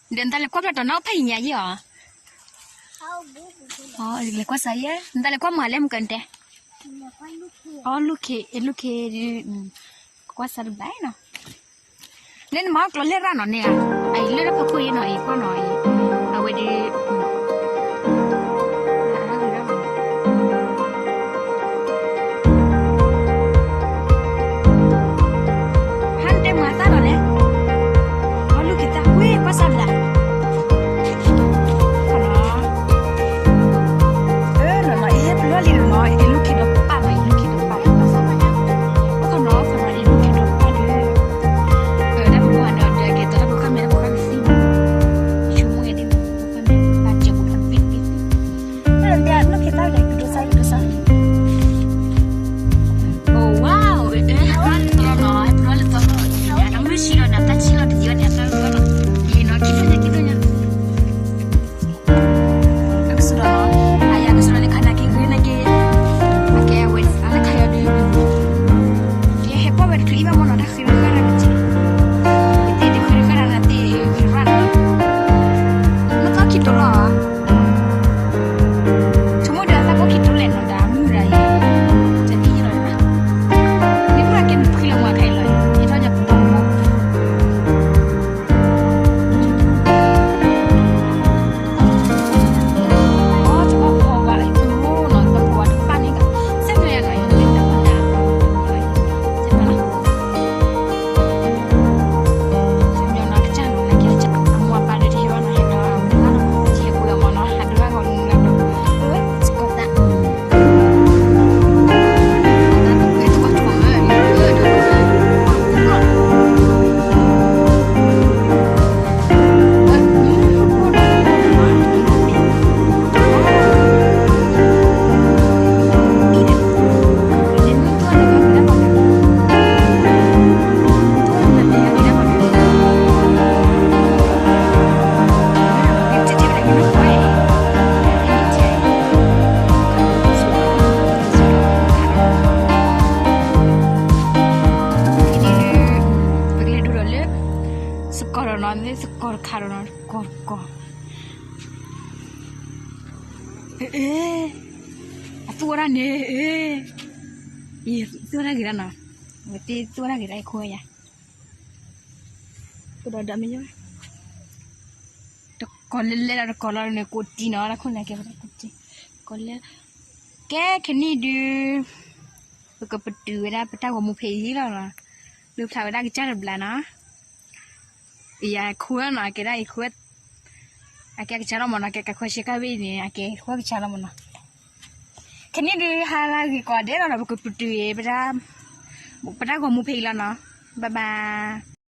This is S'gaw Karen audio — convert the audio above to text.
ဒီးနတၢ်လဲၤကွၢ်ဖျါတီၤနီၤဖးယံၤညါယံၤအီၤ, လဲၤကွၢ်စးယဲ, နတၢ်လဲၤကွၢ်မၤလဲၣ်မုၢ်ကၢနတဲ, အီ လူၢ်ခ့, အ့ လူၢ်ခ့, ကွၢ်စးတဘၣ်နီၤ, လၢနမၤအီၣ်ကျီၢ်လဲၢ်ရၣ်နီၤန့ၣ်ဧါ, အအံၤလၢတၢ်ဖီခိၣ်အံၤနီၤအံၤကွၢ်နီၤအံၤ, အဝဲဒၣ် ဟါနတဲမၤသၣ်လီၤလဲၣ်, အီ လူၢ်ခ့သၣ်ဝ့ၢ်ကွၢ်စးဒၣ်, အနီၤနီၤ အ့ ပလီၢ်လံနီၤ, အ့ လူၢ်ခ့ဒီးပၢ်နီၤ, အ့ လူၢ်ခ့ဒီးပၢ်, ပနီၤ ပနီၤ အ့ လူၢ်ခ့ဒီးပၢ်ဒီး, တၢ်ဖိခွါဒီးဒၢးက့ၤသီတၢ်ဖိခွါမဲာ်တၢ်ဖိခွါကသံ, ဆိကမိၣ်အံၤဒ် ဖိခွါမဲာ်ဘၣ်စၢၤဖိခွါဘ့ၣ်ဘ့ၣ်သ့, တၢ်လၢတဲအနီၢ်ခ့သၣ်ဒီးကဒိစါကဒိစါ အိၣ်ဝါအိၣ် အဟဲပျီလၢသီလီၤ, ဟဲပျီလၢသီလီၤ, တၢ်မုၢ်ဆံးလီၤန့ၣ် တၢ်ဆံးလီၤတယီၤန့ၣ် အတၢ်လီၤလီၤ, ယံာ်နီၤ ခံထိညါ ခံထိညါ, အကစူၢ်ဒီးနီၤ, အယၤကစူၢ်ဒီးလၢခါနာ်က့ဂ့ၤနာ်က့, အကဲဝဲအလၢခါယီၤဒုး, ယဟဲပီၢ်ဝဲတချုးအံၤဘၣ်မ့ၢ်နီၤ တၢ်ဃ့တဃၣ်တၢ်ကစ့, ယသ့ၣ်တဃ့တဃၣ်တၢ်နၤသ့ၣ်ဂ့ၤရၣ်နီၤ, နသီခံတိၤလီၤ ဆိကမိၣ်ဒီးသးကိၣ်ခံတိၤလဲၣ်နီၤ တၢ်မုၢ်ရၤအံၤ, တနံၣ်လီၤ, မ့ၢ်မ့ၢ်ကဲနဖှံလီၤမၤခဲအံၤလီၤ, ယထီၣ်ညါပူၤလီၤ, အီ တဘၣ်ဖီဘၣ်အံၤ တဘၣ်ဖီဘၣ်တဘၣ်န့ၣ်, စဲမၢယၤနီၤ ယတဘၣ်ဒၣ်, စဲမၢနီၤ ကစၢ်နီၤ နကဲအမိၢ်အပၢ်ဒီးတဟဲဘၣ်နီၤ ဟဲဒီးအဝဲဒၣ်နီၤ တဟဲပှဲၤအီၤမ့ၢ်နီၤ ဟးဒိၣ်ဘၣ်ဂီၤနီၤ လၢဒိၣ် စကီးသၣ် ပကလဲၤဒိၣ်ဒီးလၢ စကီးဒီးနီၤ စကီးတခါဒီးနီၤ ကီးကီး အသူဝဲဒၣ်န့ၣ် အသူဝဲဒၣ်ဂ့ၤဒၣ်နီၤ ဝဲသ့ၣ်သူဝဲဒၣ်ဂ့ၤဒၣ်အခိၣ်ယါ ကဒီးဒီးမ့ၢ်ယိၣ် တကီးလဲၤလဲၤဒီးတကီးလီၤန့ၣ် ကိးတံၢ်နီၤ တၢ်ခိၣ်န့ၣ်ကဲဝဲဒၣ်ကိးတံၢ် ကီးလဲၤ ကဲခဲနံၣ်ဒုး ပကပတုာ်ဝဲဒၣ်ပတၢ်ဂီၤမူဖဲအံၤလီၤနီၤ လူၤဖျါဝဲဒၣ်ကစၢ်တဘျါနီၤ ယခိၣ်နီၤ အကဲဒၣ်ယခိၣ် အကဲကစၢ်လီၤမ့ၢ်နီၤ ကဲကခွဲးရှဲကၣ်ဝဲအံၤန့ၣ် အကဲခိၣ်ကစၢ်လီၤမ့ၢ်နီၤ ခဲနံၣ်ဒုးဟါလၢဂ့ၤကိးဂၤဒဲးလီၤနီၤ ပကပတုာ် ပတၢ်ဂီၤမူဖဲအံၤလီၤနီၤ bye bye